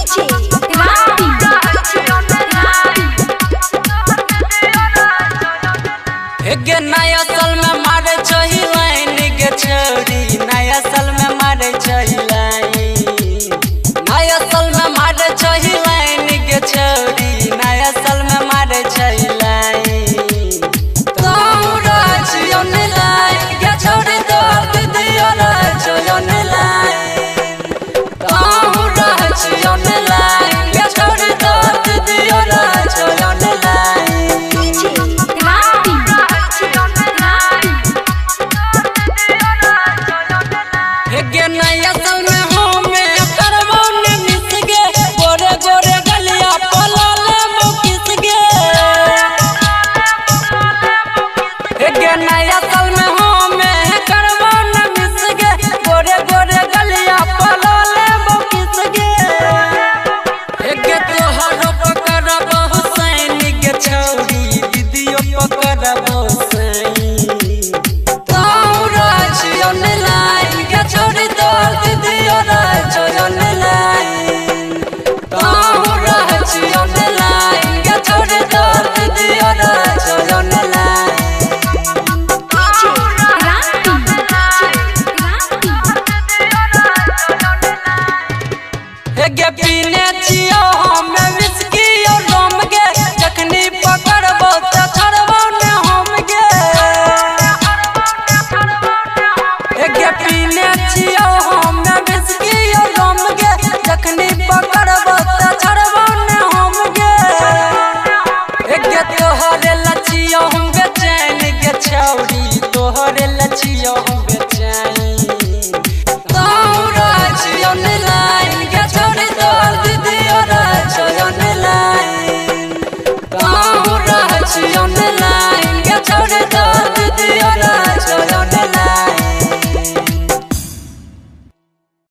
DJ Kranti. गे नया साल में मारे छही लाइन गे छौरी, नया साल में मारे छही लाइन, नया साल में मारे छही लाइन गे छौरी, नया साल में मारे छही लाइन। तोरा छियौ ने लाइन गे छौरी, तोहर दीदियो रहै छौ ने लाइन। तोरा छियौ ने लाइन गे छौरी, तोहर दीदियो रहै छौ ने लाइन। DJ Kranti. गे नया साल में हमे करबो ने मिस गे, गोरे गोरे गलिया पलाले मुकिस गे। गे नया साल में हमे करबो ने मिस गे, गोरे गोरे गलिया पलाले मुकिस गे। गे तोहरो पकड़ब हुसैन गे छौरी, दीदियो पकड़ब हुसैन। तोरा छियौ ने लाइन गे छौरी, तोहर दीदियो रहै छौ ने लाइन। तोरा छियौ ने लाइन गे छौरी, तोहर दीदियो रहै छौ ने लाइन। DJ Kranti. गे पीने छियौ हमे।